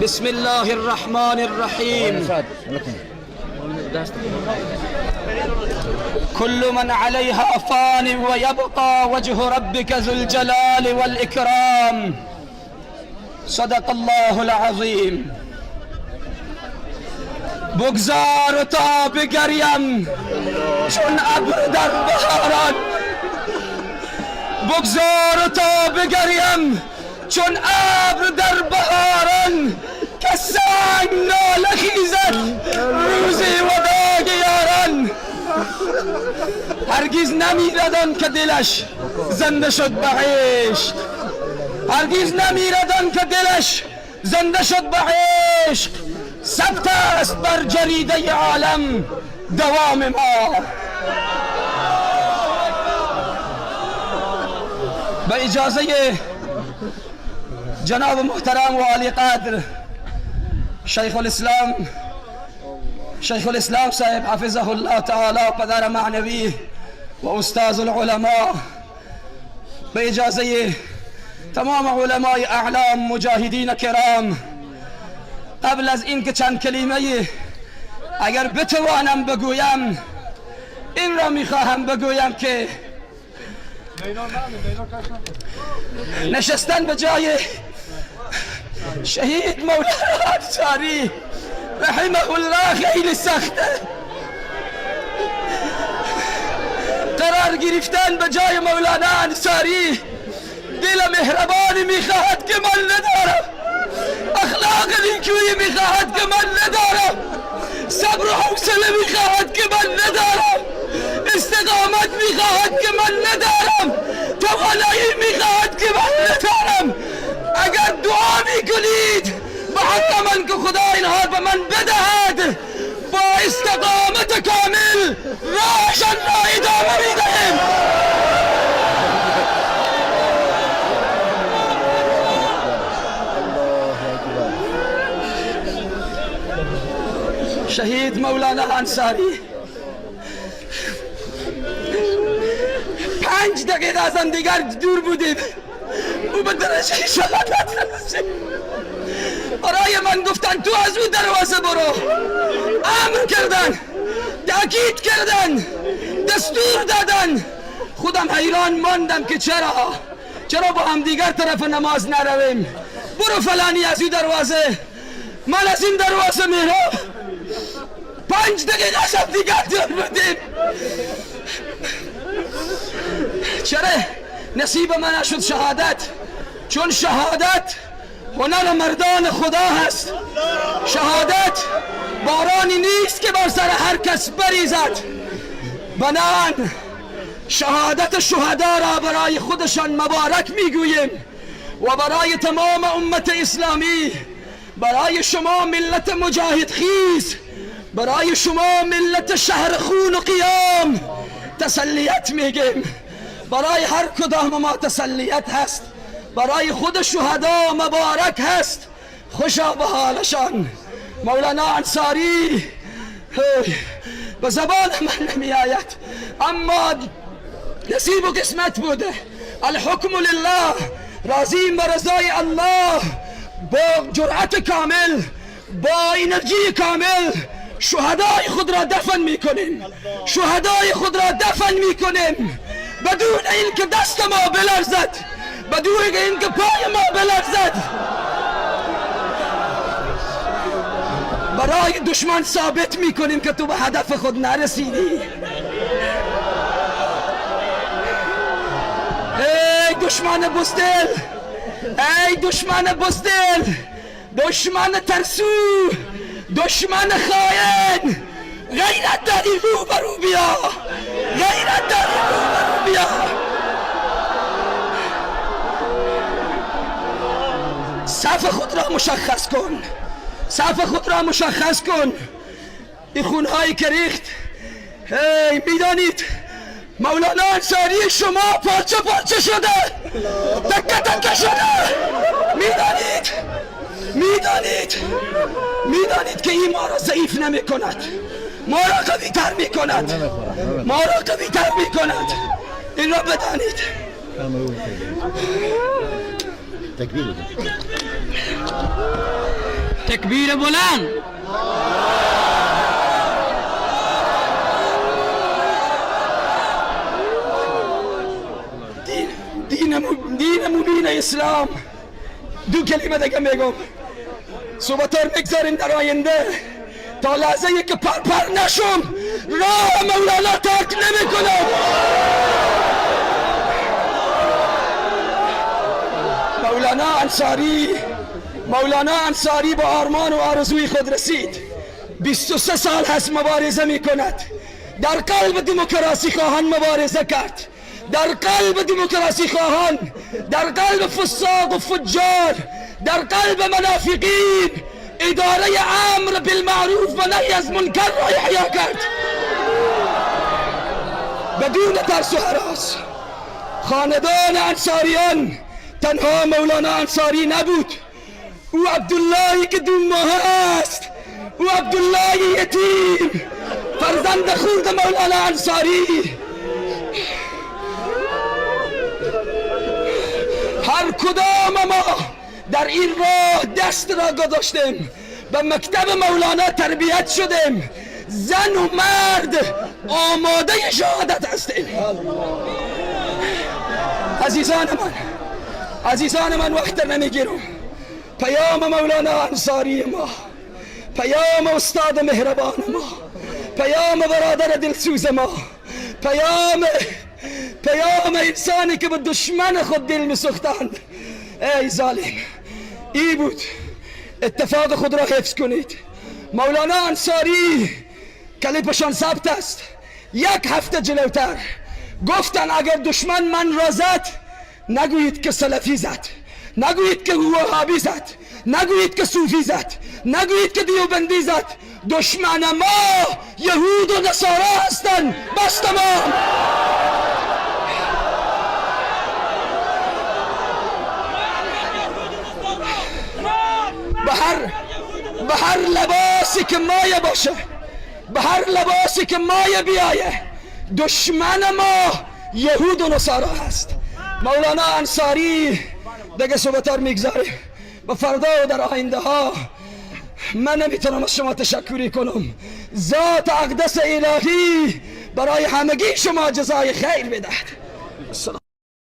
بسم الله الرحمن الرحیم. كل من عليها فان ويبقى وجه ربك ذو الجلال والإكرام. صدق الله العظیم. بگذار تا بگریم چون ابر در بهاران، بگذار تا بگریم چون ابر در بهاران، که سنگ ناله خیزد روزی وداع یاران. هرگز نمیرد آن که دلش زنده شد به عشق، هرگز نمیرد آن که دلش زنده شد به عشق. ثبت است بر جریده عالم دوام ما. به اجازه جناب محترم و عالی قدر شیخ الاسلام صاحب حفظه الله تعالی، پدر معنوی و استاذ العلماء، به اجازه تمام علمای اعلام مجاهدین کرام، قبل از اینکه چند کلمه اگر بتوانم بگویم، این را میخواهم بگویم که نشستن به جای شهید مولانا انصاری رحمه الله خیلی سخته. قرار گرفتن به جای مولانا انصاری دل مهربانی میخواهد که من ندارم، اخلاق نیکویی میخواهد که من ندارم، صبر و حوصله میخواهد که من ندارم، استقامت میخواهد که من ندارم، توانایی میخواهد که من ندارم. اگر دعا میکنید به حق من که خدا اینها به من بدهد، با استقامت کامل راهشان را ادامه میدهیم. شهید مولانا انصاری 5 دقیقه از هم دیگر دور بودیم، او به درجه شهادت رسید. برای من گفتن تو از او دروازه برو، امر کردن، تاکید کردن، دستور دادن. خودم حیران ماندم که چرا با هم دیگر طرف نماز نرویم. برو فلانی از او دروازه، من از این دروازه میرم. 5 دقیقه از هم دیگر دور بودیم. چرا نصیب من نشد شهادت؟ چون شهادت هنر مردان خدا هست. شهادت بارانی نیست که بر سر هر کس بریزد. بنان شهادت شهدا را برای خودشان مبارک میگوییم و برای تمام امت اسلامی، برای شما ملت مجاهد خیز، برای شما ملت شهر خون و قیام تسلیت میگیم. برای هر کدام ما تسلیت هست، برای خود شهدا مبارک هست. خوشا به حالشان. مولانا انصاری به زبان من نمی آید، اما نصیب و قسمت بوده. الحکم لله، راضیم به رضای الله، با جرأت کامل، با انرژی کامل شهدای خود را دفن میکنیم، شهدای خود را دفن میکنیم، بدون اینکه دست ما بلرزد، بدون اینکه پای ما بلرزد. برای دشمن ثابت میکنیم که تو به هدف خود نرسیدی. ای دشمن بزدل، ای دشمن بزدل، دشمن ترسو، دشمن خائن، غیرت داری رو برو بیا، غیرت داری رو برو بیا. صف خود را مشخص کن، صف خود را مشخص کن. این خونهایی که ریخت، هی میدانید مولانا انصاری شما پارچه پارچه شده، تکه تکه شده. میدانید میدانید میدانید که این ما را ضعیف نمی کند، ما را قوی تر می کند، ما را قوی تر می کند. این را بدانید. تکبیر تکبیر بلند. دین مبین اسلام. دو کلمه دیگه میگم، صحبتار میگذاریم در آینده. تا لحظه که پر نشم راه مولانا ترک نمیکنم. مولانا انصاری با آرمان و آرزوی خود رسید. 23 سال هست مبارزه میکند. در قلب دموکراسی خواهان مبارزه کرد، در قلب دموکراسی خواهان، در قلب فساق و فجار، در قلب منافقین اداره امر بالمعروف و نهی از منکر را احیا کرد بدون ترس و هراس. خاندان انصاریان تنها مولانا انصاری نبود، او عبداللهی که 2 ماهه است، او عبدالله یتیم، فرزند خورد مولانا انصاری. هر کدام ما در این راه دست را گذاشتیم، به مکتب مولانا تربیت شدیم، زن و مرد آماده شهادت هستیم. عزیزان من وقت نمیگیرم. پیام مولانا انصاری ما، پیام استاد مهربان ما، پیام برادر دلسوز ما، پیام انسانی که به دشمن خود دل میسوختند. ای ظالم، ای بود اتفاق خود را حفظ کنید. مولانا انصاری کلیپشان ثبت است. 1 هفته جلوتر گفتن اگر دشمن من را زد، نگویید که سلفی زد، نگویید که وهابی زد، نگویید که صوفی زد، نگویید که دیوبندی زد. دشمن ما یهود و نصارا هستند. بس تمام. به هر لباسی که مایه باشه، به هر لباسی که مایه بیایه، دشمن ما یهود و نصارا هست. مولانا انصاری دیگه صحبتار میگذاره و فردا و در آینده ها من نمیتونم از شما تشکری کنم. ذات اقدس الهی برای همگی شما جزای خیر بدهد. السلام.